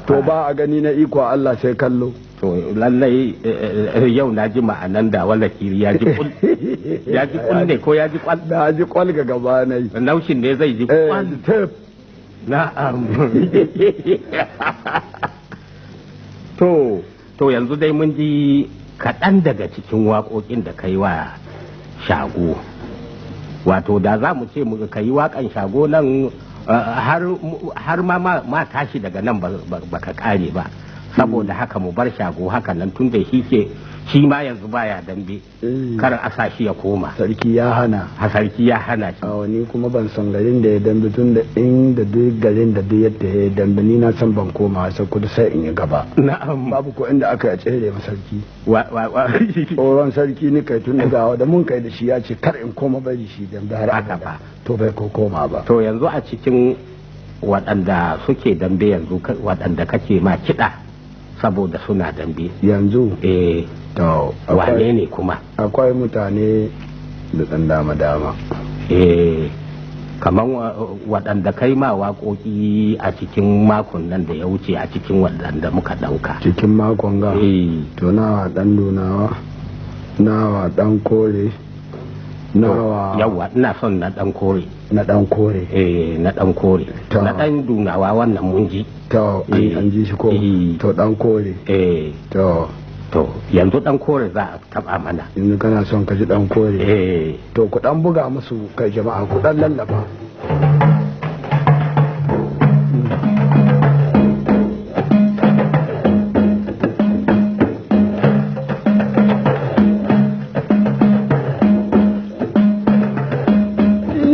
To ba a gani na iko Allah sai kallo. To lallai yau na ji ma'anan da wala kiri ya ji kul. Ya ji kul ne ko ya ji kwal? Na ji kwal ga gaba na yi. Naushin ne zai ji kwal. Na'am. To yanzu dai mun ji kaɗan daga cikin waƙoƙin da kai wa shago. Wato da za mu ce mu kai waƙan shago nan har ma tashi daga nan ba ka ƙare ba. Saboda haka mu bar shago haka nan, tun da shi ke shi ma yanzu baya dambe, kar a sa shi ya koma. Sarki ya hana. Ha, sarki ya hana shi. A ni kuma ban san garin da ya dambe, tun da inda duk garin da duk yadda ya dambe, ni na san ban koma sai kudu, sai in yi gaba. Babu ko inda aka yi tsere ma sarki. Wa wa wa. Tsoron sarki ni kai, tun da da mun kai da shi ya ce kar in koma bari shi dambe har Haka ba. To bai ko koma ba. To yanzu a cikin waɗanda suke dambe yanzu, waɗanda kake ma kiɗa saboda suna dambe. Yanzu? Eh. To. Wane ne kuma? Akwai mutane da ɗan dama dama. Eh, kaman waɗanda kai ma waƙoƙi a cikin makon nan da ya wuce, a cikin waɗanda muka ɗauka. Cikin makon ga? Eh. To nawa ɗan dunawa, nawa ɗan kore, nawa. Yawwa, ina son na ɗan kore. Na ɗan kore? Eh, na ɗan kore. Na ɗan dunawa wannan mun ji. To an ji shi ko? To ɗan kore. Eh. To. To yanzu ɗan kore za a taɓa mana. Yanzu kana son ka ji ɗan kore? Eh. To ku ɗan buga musu kai, jama'a, ku ɗan lallaba.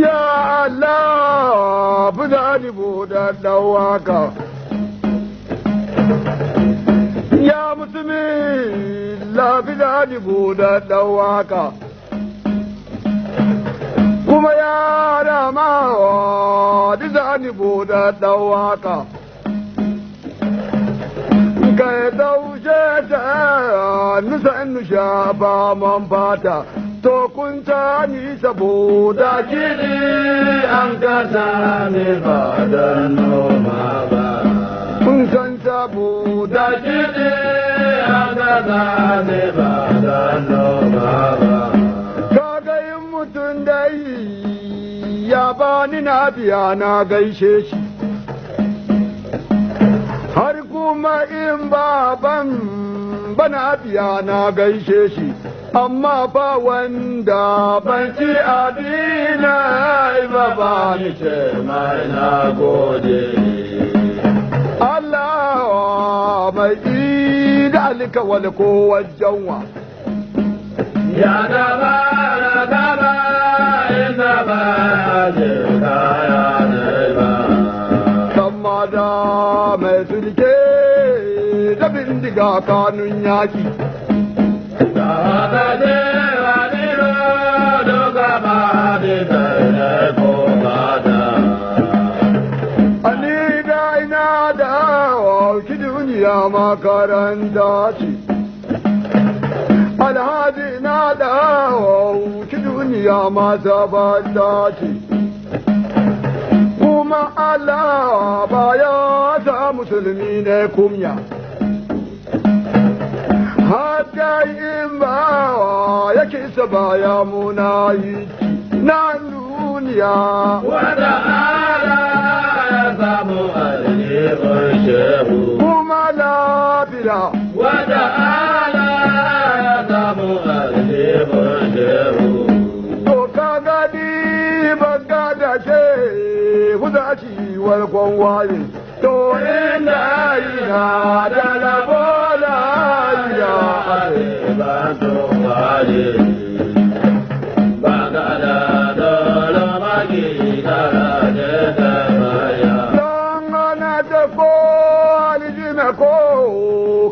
Ya Allah, fi da ɗan waka. Ya musulmi, lafi da da ɗan waka. Kuma ya rama disa ni da ɗan waka. Kai daushe ta nusa nusha ba man fata. To kun ta ni saboda kiɗi an kasa ne ba da noma ba. Kun san saboda kiɗi an kasa ne ba da noma ba. Kaga yin mutum dai ya bani na biya, na gaishe shi. Har kuma in baban bana biya, na gaishe shi. Amma ba wanda ban ci abina ba, ba ni ce mai na gode. Allah mai da alika wal ko wajen wa. Ya gaba na gaba inda ba je kaya ne ba. Samma da mai sulke da bindiga kanun yaki. Gaba je wani rodo gaba de tare ko gada. Ani da ina da ki duniya makaranta ce. Alhaji na da ki duniya masabata ce. Kuma Allah ba ya sa musulmi ne kumya. Haka in ba ya kisa baya muna yi na duniya. Wata ala ya samu aljihun shehu. Kuma lafiya. Wata ala ya samu aljihun shehu. To ka gani ban gada ce huza ci warkon waye. To inda ina da labo ya Ba to waye. Ba ga da dole magi kara da baya. Don ana ta ko alijime ko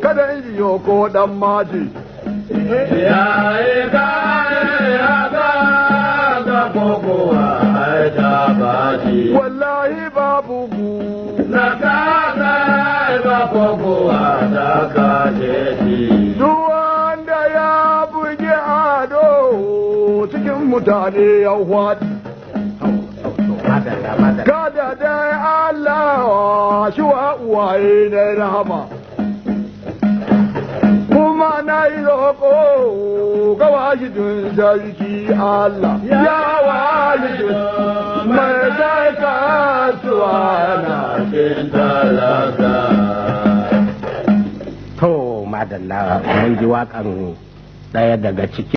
kada injiyo ko dan maji. Ya yi kare ya ga ga kokowa ai ta baci. Wallahi babu gu. Na kasa ba kokowa ta kace shi. Duk wanda ya bugi ado cikin mutane ya hwadi. Madalla, madalla. Kada dai dai Allah shi wa uwaye na rahama. Kuma na yi roƙo ga wahidun sarki Allah. Ya wahidun mai zai kasuwa na Kin talaka. To madalla, mun ji waƙan ɗaya daga cikin